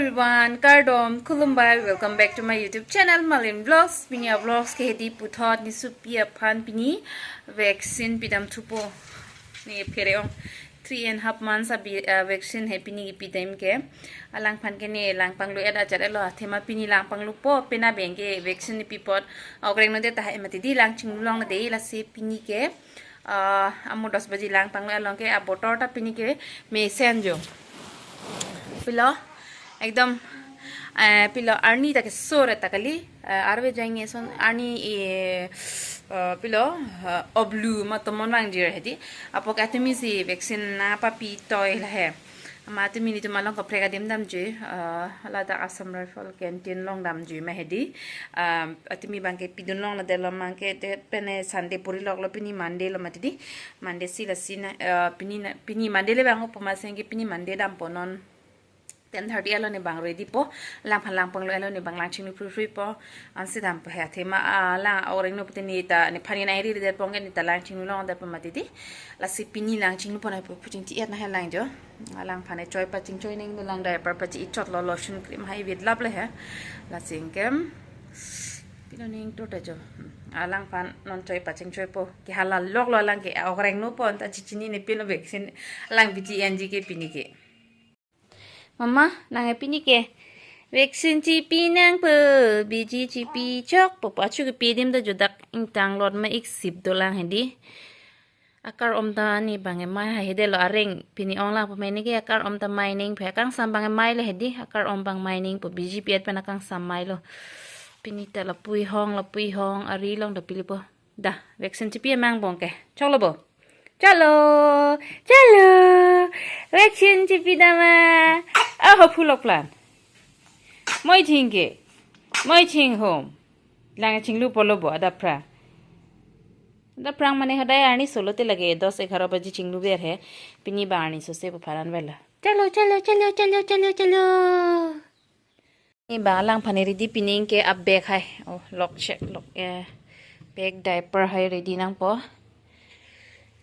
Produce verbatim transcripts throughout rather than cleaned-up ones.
Everyone, kardom, khulumbai, welcome back to my YouTube channel, Malin Vlogs. Pini a-vlogs ke hedi puthot nisupi aphan pini vaccine pidam thupo. Ne phere ong three and half months abi, uh, vaccine he pini pidam ke. Alangphan ke ne langpanglo et ajat elo, athema pini langpanglo po, pena bang ke vaccine pi apot. Ogreng no de ta he mati di, lang chinglong na de, lasi pini ke, uh, amu dos baji langpanglo, along ke abotor ta pini ke mesen jo. Pilo, ekdom, eh, pilo arni ta ke sore ta kali, eh, arve jang eson arni, eh, eh, pilo, eh, oblu ma tomon vang jir hedi. Apot atumi si vaccine nangpapi toi la he. Ama atumi nelitum along kaprek adim damjui, eh, ladak Assam Rifle canteen along damjui ma hedi. Eh, atumi bang ke pidun long na delo mang ke te pene Sunday puri lok lo, pini Monday lo mati di. Monday si lasi na, eh, pini na, pini Monday le bang opo ma seng ke pini Monday dampo non. Ten thirty alo ne bang ready po, langphan langpanglo alo ne bang lang chinglu phrui phrui po, ansi dampo he athema, ah, lang ogreng no pute ne ta, nephan ke na ri ri det pon ke ne ta lang chinglu long det po mati di, lasi pini lang chinglu pon po, puching ti et na he lang jo, ah, langphan ne choi paching choi neng do lang diaper pachi ichot lo, lotion cream hai vit lap le he, lasi ingkem, pilo neng to ta jo, ah, langphan non choi paching choi po, ke hala lok lo lang ke, ah, ogreng no pon ta chichini ne pilo vaccine, lang biji N G ke pini ke. Mama, nang e pini ke vaccine chipi nangpo, biji chipi chokpo, pachu kepi adim ta jo dak ingtang lot ma iksip dolang hedi. Akar-om ta ne bang emai ha hedi lo, areng pini ong lang po mene ke akar-om ta mai neng phe, akangsam bang emai lo hedi, akar-om bang mai neng po, biji pi et pen akangsam mai lo. Pini ta lapui hong, lapui hong, ari long ta pili po. Da, vaccine chipi amang bong ke. Choklo bo. Chalo, chalo. Vaccine chipi dama. Oho, phulok plan. Moi ching ke. Moi ching home. Lang chinglu polo bo, adapra. Adapra mane hodai arni solo te lage, dos egharo baji chinglu ber he. Pini ba arni so se bu pharan vela. Chalo, chalo, chalo, chalo, chalo, chalo. Ni ba langphan ready, pini ke a bag hai. Oh, lok chek lok, eh. Bag diaper hai ready nangpo.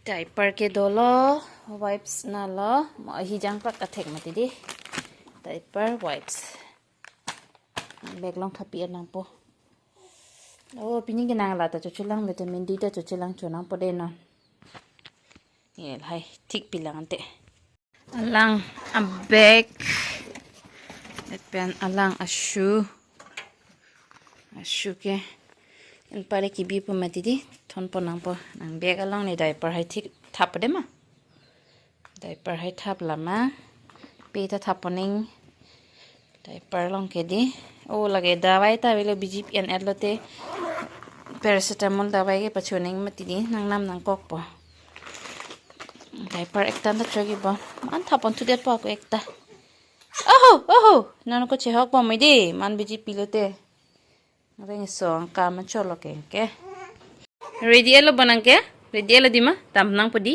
Diaper ke dolo, wipes na lo. Mo hi jang pak athek mati di. Diaper, wipes. Bag long thapi nangpo. Oh, pini ke nang la ta chochelang, vitamin D ta chochelang cho nangpo de non. Ye, hai, thik pilang ante. Alang a bag. Pen alang a shoe. A shoe ke. Anpare kebi po mati di. Thon po nangpo. Nang bag along ne diaper hai thik thap de ma. Diaper hai thap lama. Pe ta thap po neng. Diaper long ke di. Oh, lage dawai ta avelo, biji pi et lo te. Paracetamol dawai ke pacho neng mati di. Nang nam nangkok po. Diaper ekta ta chogi bo. Man thap pon thudet po ako ekta. Oho, oho. Nang ko chehok po mui di. Man biji pilo te. Reng song kam cholo ke ke. Ready elo bonang ke? Ready elo di ma? Tam nangpo di.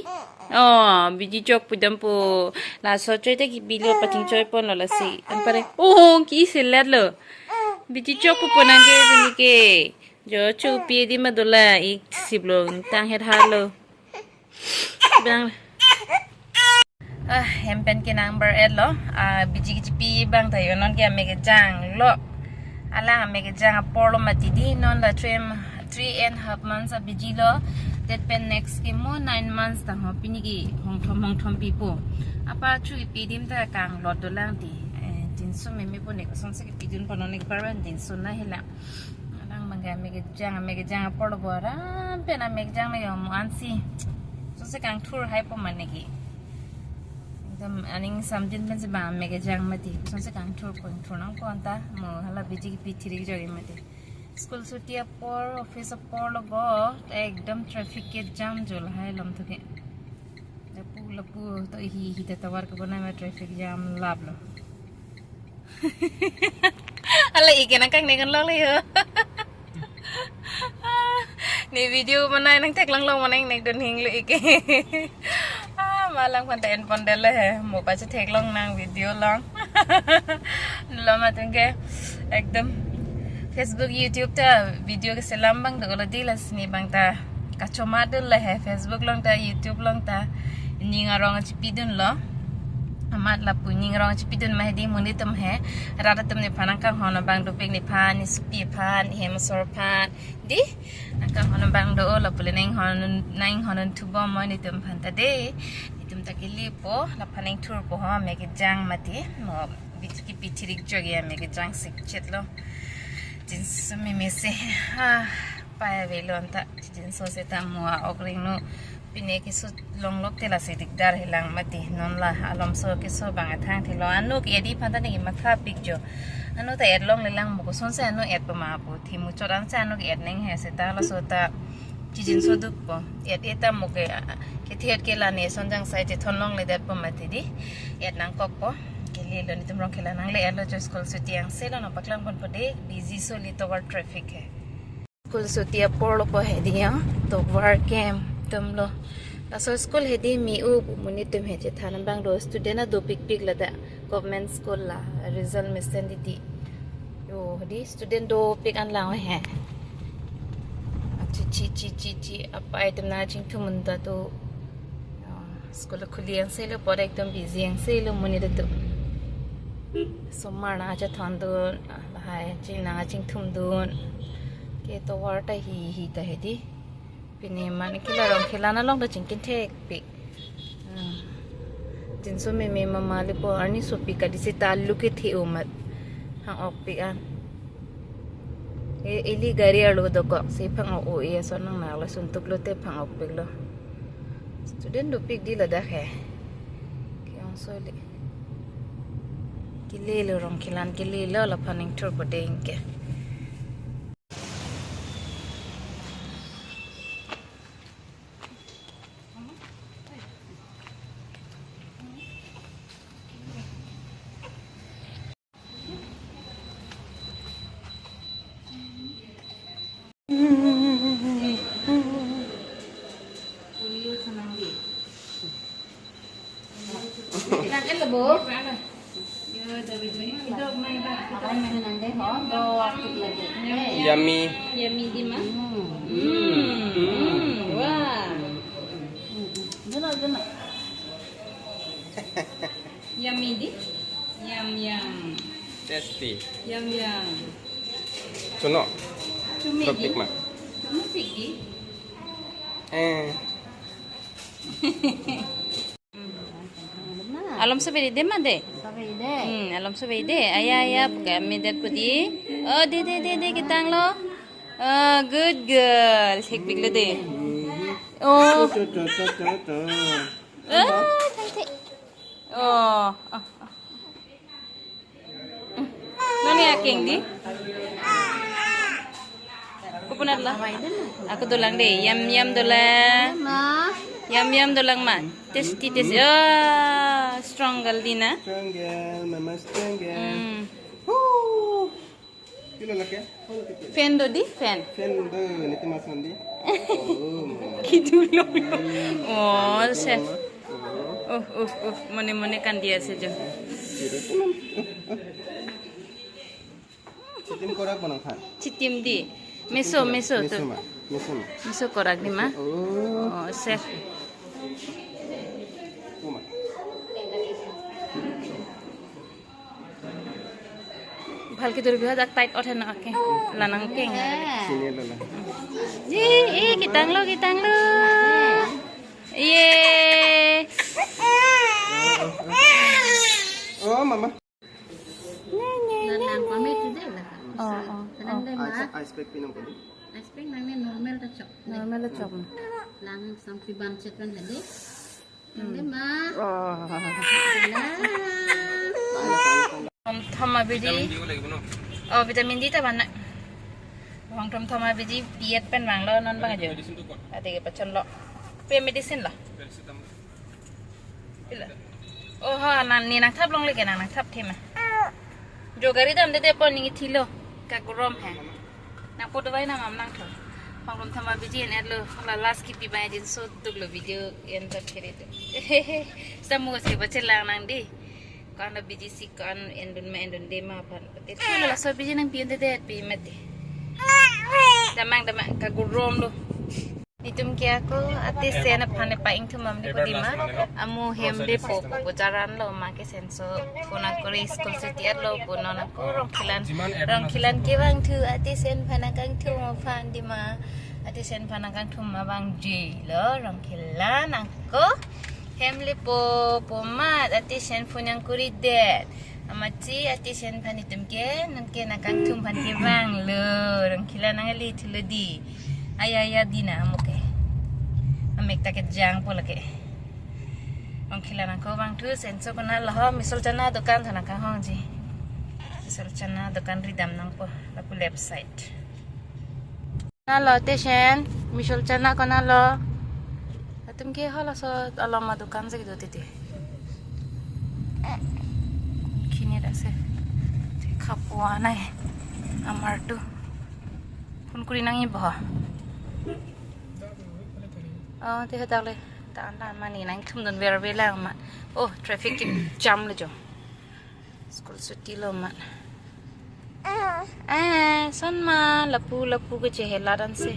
Oh, biji chok pudam po. Laso choi te kebilo paching choi pon lo lasi. Anpare. Oh, ki selat lo. Biji chok po ponang ke pini ke. Jo chu pi di ma dola, iksip lo, tang het har lo. Bang. Ah, hem pen ke nang ber et lo. Ah, biji kechipi bang ta yo non ke ame kejang lo. Alang ame kejang apor lo mati di, non la three, three and half months abiji lo. That pen next ke mo nine months ta ho, pini ke hong thom hong thom pi po. Apa chu ipi adim ta kang lot dolang di. Eh, dinso meme po ne kosonsi kepidun po non ne ke parvan dinso na hela. Alang bang ke ame kejang, ame kejang apor lo bo aram pen ame kejang na yo mo ansi. Kosonsi kangthur hai po mane ke. Ekdom aning samdin pensi bang ame kejang mati. Kosonsi kangthur po, thur nangpo anta. Mo hala biji kepi thiri jori mati. School chuti apor, office apor lo bo. Ekdom traffic ke jam jo lahai lom thu ke. Lapu lapu to hi hi ta tovar ke bonai ma traffic jam lap lo. Hala ike nang kang neng lok le yo. Ni video manai nang theklong long manang neng don hing lo ike. Ah, malang phan ta en pon dele he. Mo pa chetheklong nang video long. Lo ma tung ke ekdom Facebook, YouTube ta video keselam bang dolo di, lasi ni bang ta kachoma dun le he, Facebook long ta, YouTube long ta. Ning arong chipidun lo. Amat lapu ning rong chipidun ma hedi, monit atum he. Rat atum nephan nangkanghon abang dopik, nephan, nesopi aphan, nehem asor aphan. Di, nangkanghon abang do, lapu le nanghon, nanghon thupo mo netum aphan ta de. Netum ta kelepo, laphan nangthurpo ho, me kejang mati. Mo bit kipi thirik jok ya, me kejang sikchet lo. Jinso meme se, ha, pavelo anta, jinso seta mo a-ok ring no. Pine keso longlok te lasi dikdar helang mati. Non la alomso keso bang athang thilo. Ano ke edi aphan ta neke mathapik jo. Ano ta et longle lang mo, kosonsi ano etpo ma pu. Thimu chot ansi ano ke et nangji he seta laso ta chijinso dukpo. Et eta mo ke, kethe et ke la ne son jang sai chethon longledetpo mati di. Et nangkokpo. Kelelo, netum rong kelang nangle-etlo jo, school chuti angse lo, nangpaklang ponpo de. Busy soli tovar traffic he. School chuti apor lo po hedi ya, tovar kem atum lo. Laso school hedi me-o pu monit atum he chethan abang do, student ta dopikpik ladak, government school la, result mesen titi. Yo, hedi student dopik an lang he. Chi, chi, chi, chi, chi, apa itum nangchingthum un ta tu. Ah, school khuli angse lo, pore ekdom busy angse lo monit atum. Somar nangchethondun, ah, lahai ching nangchingthumdun. Ke tovar ta hi hi ta hedi. Pine man ke la rong kelang along ta chingkin thekpik. Ah. Jinso meme mama le po, arni sopi kali seta alu kethe-o mat. Phang-okpik an. E, ili gari arlo dokok si phang-ok-o, e, ason nangnak lason tuk lote phang-okpik lo. Student dopik di ladak he. Ke-ongso le. Kelelo, rong kelang kelelo, laphan nangthurpo de anke. Yummy. Yummy di ma? Hmm. Hmm. Hmm. Wah. Hmm. Dona, dona. Yummy di? Yum, yum. Tasty. Yum, yum. Chuno. Chumi di? Topik ma. Chumi di? Eh. Alomso beri de ma de? Alomso beri de. Hmm, alomso beri de. Aya, aya, buka mi det pudi. Oh, de, de, de, de, ketang lo. Oh, good girl. Thekpik lo de. Oh. Tu, tu, tu, tu, tu. Oh, cantik. Oh, oh, oh. Noni aking di? Kupunat la? Aku dolang de. Yum, yum dolang. Ma. Yum, yum dolang ma. Tasty, tasty. Oh, strong girl di na. Strong girl, mama strong girl. Hmm. Woo. Kilo lake? Fan do di, fan. Fan do, niti mas mandi. Oh, ma. Kitu lo. Hmm. Oh, chef. Oh. Uh, uh, uh, mone mone kandi ase jo. Chitim korak bonang khan. Chitim di. Meso, meso tu. Meso ma. Meso ma. Meso korak di ma. Oh. Oh, chef. Oh, ma. Bhalke duri biha jak tight othe na ake. Lanang keng. Sini lo la. Ji, eh, ketang lo, ketang lo. Ye. Oh, mama. Lang pamit tu de la. Oh, oh. Tenang de ma. Ice, ice pack pinang ko di. Ice pack nang ne normal ta chok. Normal ta chok. Lang sampi ban chet ban hade. Nang de ma. Oh. Lang. Thom thom abidi. Vitamin D lagi bono. Oh, vitamin D ta bana. Bang thom thom abidi diet pen bang lo non bang ajo. Medicine tu kon? Ati ke pachon lo. Pe medicine lo. Paracetamol. Pila. Oh, ha, nang, ne nangthap longle ke, nang nangthap thema. Jo gari damde de pon ning ithilo. Kagorom he. Nangpo dovai na mam nangtho. Pangrum thom abidi en-etlo. La last kipi bai jinso duklo video en ta khere do. Samu ke bache lang nang di. Ko-an abidi si ko-an endun ma endunde ma aphan. Te ko laso abidi nangpi-unde de pi mati. Damang damang kagorom lo. Netum ke ako atisen aphan ne pa-ingthum amdi pu dima. Amu hem depo pu jaran lo ma ke senso phone akori school suti lo pu non ako Rongkhelan, Rongkhelan kevangthu atisen aphan nangkangthum aphan dima. Atisen aphan nangkangthum abang ji lo Rongkhelan ako hem lepo pu amat atisen phone nangkori det. Amatsi atisen aphan netum ke, nonke nangkangthum aphan kevang lo, Rongkhelan nangali thulo di. Aya, aya di na amu ke. Amek ta kejang po lake. Rongkhelan ako vangthu senso konat lo ho, misol chana dokan tha nangkanghongji. Misol chana dokan ridam nangpo, lapu left side. Konat lo atisen, misol chana konat lo. Netum ke halaso along ma dokan si kedo titi. Kini dak si. Te kapu anai. Amar tu. Phone kori nangji bo. Oh, te hadak le. Ta anda mane nangthum dun ver ver lang ma. Oh, traffic jam le jo. School suti lo ma. Eh, son ma lapu lapu ke chehelat ansi.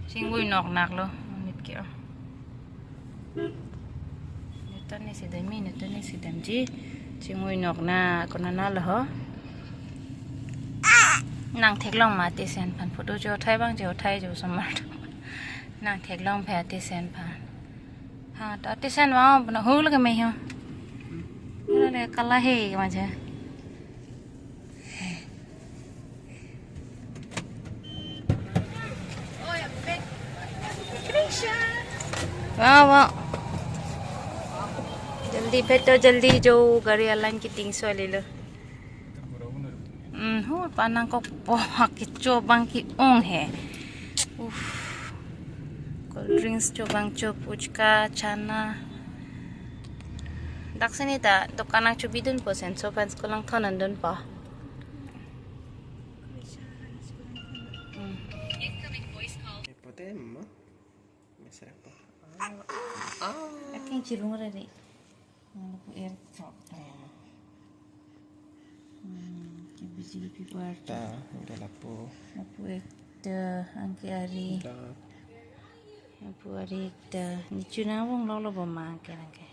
Chingui nok nak lo. Monit ke. Netan ne si dam mi, netan ne si damji. Chingui nok na konat lo ho. Nangtheklong ma atisen aphan photo cho thai abang cho thai cho osomar. Nangtheklong phe atisen aphan. Ha, ta atisen vang, bana hul ke me ho. Hala le kala he ma je. Wow, wow. Jaldi pheto, jaldi jo, gari alang kiting so lilo. Hmm, ho, panang kok po, kecho abang ke-ong he. Uff. Cold drinks cho abang cho, puchka, chana. Dak sini ta dokan nangchobidunpo senso aphan school nangthondunpo. Hmm. Pote ma? Mesra pa. Ah. Aking chirung re re. Lapu airport. Hmm, ke B J P party. Ta, ida lapu. Lapu actor, anke ari. Ta. Lapu ari actor. Netum nang vang lo lo bo ma anke anke.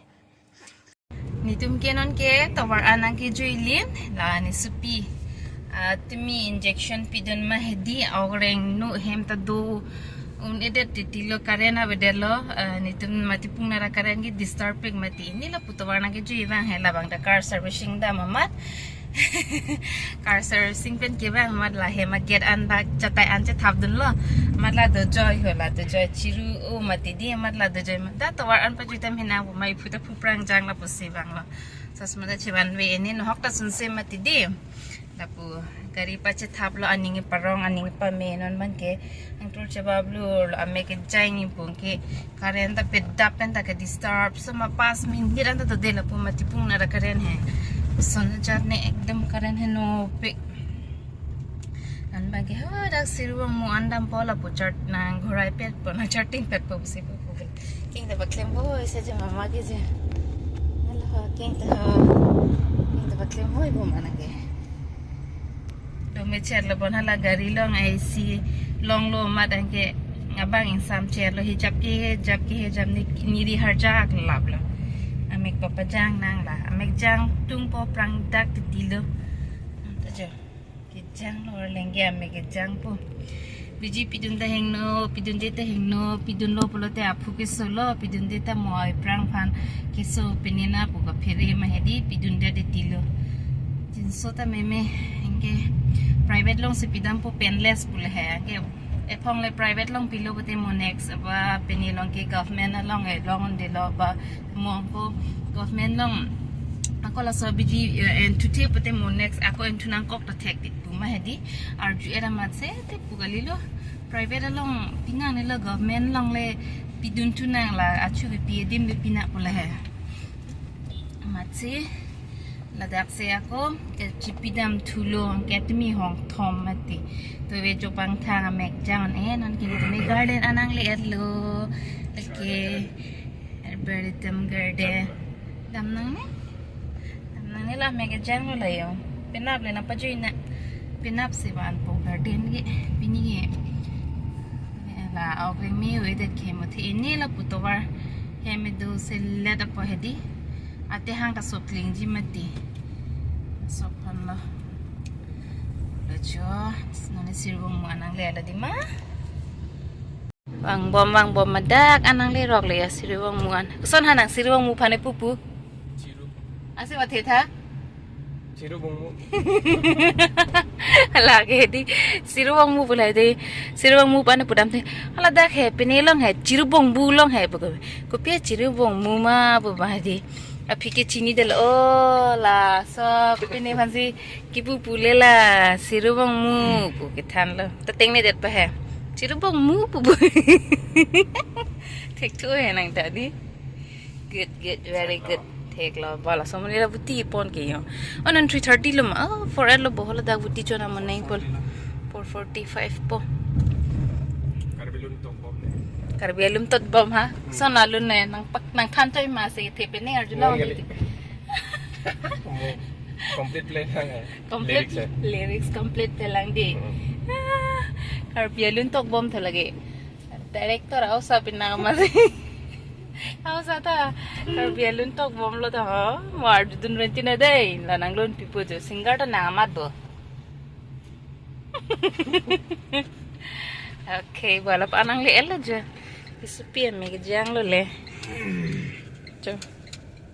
Netum ke nonke tovar an nangkejui lin, la nesopi. Ah, tumi injection pidun ma hedi, aureng nu hem ta do. Un-edet titi lo current avedet lo, ah, netum mati pung nara current ke disturb pik mati. Neli lapu tovar nangkejui vang he labang ta car servicing dam amat. Car servicing pen kevang amat la hem a-gate an bak chatai an chethapdun lo. Amat la dojoi ho la dojoi chiru o mati di amat la dojoi ma. Da tovar an pajui tam hena bu mai phu ta phu prangjang lapusi vang lo. Sasmada chevan ve eni nohok ta sunse mati di. Lapu gari pachethap lo aning parong aning pame non abang ke angtur chebablu lo amek kejang ni pung ke current ta pedap pen ta ke disturb so ma pas minit an ta dode lapu mati pung nara current he. Son jar ne ekdom current he no pe. An abang ke ho dak siru mo andam po lapu chart nang ghorai pet po na charting pet po si po po. King ta paklem boi se je mama ke je. Hala ho king ta ho. King ta paklem boi bo mana ke. Dome cher lo bon hala gari long A C long lo amat anke abang ingsam cher lo hijap ke hijap ke hijap ni niri harjak lap lo. Amek papajang nang la. Amek jang tung po prang dak titi lo. Ta jo. Kejang lo lengge amek kejang po. B J P pidun ta hingno, pidunde ta hingno, pidun lo pulote aphu keso lo, pidunde ta mo ai prang aphan keso pinina pu kaphere ma hedi, pidunde de tilo. Jinso ta meme, anke private long si pidam po painless pule he, anke ephong le private long pilo pote mo next, ba pini long ke government along e long de lo ba mo ko government long ako laso B J P, eh, enthuthe pote mo next ako enthu nangkok ta thek di pu ma hedi arju era mat se te pu kali lo private along pinang ne lo government long le pidun thu nang la achu ke pi adim be pina pu la he mat se ladak se ako ke chipidam thulo ke tumi hong thom mati to ve chopang thang amek jang e non ke tumi garden anang le et lo ke Arboretum garden. Dam nang ne? Dam nang ne la amek kejang lo la yo. Penap le nangpajui na. Penap si van po garden ke. Pini ke. La ok ring me-o-edet ke mo thi ini lapu tovar. Hem do selet apo hedi. Ate hang ta sop klingji mati. Sop phan lo. Lo jo. Nani sirvong mu an nangle la dei ma. Vangbom vangbom ma dak an nangle rok le ya sirvong mu an. Koson ha nang sirvong mu aphan ne pupu. Chiru. Ase ba thetha. Chiru bongmu. Lake dei, sirvong mu pu la dei, sirvong mu aphan ne pudam the. Hala dak he, pine along he, chiru bongbu along he pu ko. Kopi chiru bongmu ma pu ba dei. Aphi ke chinidetlo, o laso pine aphansi kipu pu le la, sirvong mu pu kethan lo. Ta tengne det pa he. Chiru bongmu pu pu. Thekthu he nang ta dei. Good, good, very good. Thek lo, bala somoni la buti pon ke yo. Oh, non three thirty lo ma. Oh, four lo bohol dak buti chona mo neng pol. Four forty-five po. Karbi Anglong tok bom ne. Karbi Anglong tok bom ha. Hmm. Son alun ne nang pak nang than toi ma se the pine arju lo. Mo complete plan ha. Complete lyrics, eh. Lyrics complete thelang dei. Hmm. Ah, Karbi Anglong tok bom the lake. Director ausa pinang ma se. Ausa ta. Karbi Anglong tok bom lo ta ho. Mo arju dun renti na dei. La nang lun pipo jo. Singer ta nang amat bo. Okay, bala pa nangle el jo. Isupi ame kejang lo le. Jo.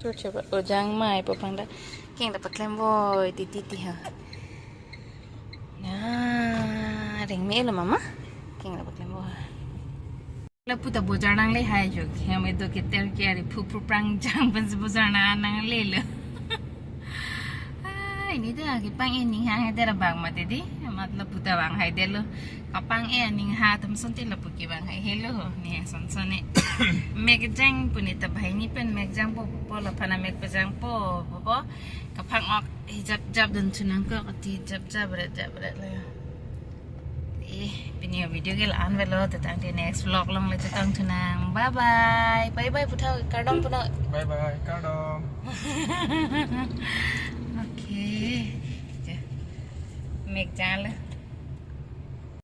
Jo jo ba ojang mai po pang da. King da paklem voi titi ti ha. Na, ring me-o lo mama. King da paklem voi. Lapu ta bojar nangle hai jo. Hem do keter ke ari phu phu prang jang pensi bojar na nangle lo. Ah, ini ta kepang-e aning hang haidet abang mati dei. Amat lapu ta vang haidetlo. Kapang-e aning ha atum sonte lapu kevang hai helo ho. Ne son son ne. Mek jang pu ne ta bahai ni pen mek jang po po la aphan mek pejang po po po. Kapang ok hijap jap dun thu nang ko ati jap jap ret jap ret lo. Eh, pini video ke la-an velo, ta tangte next vlog along le chetong thu nang. Bye bye. Bye bye puthot kardom puno. Bye bye, kardom. Okay. Mek jang lo.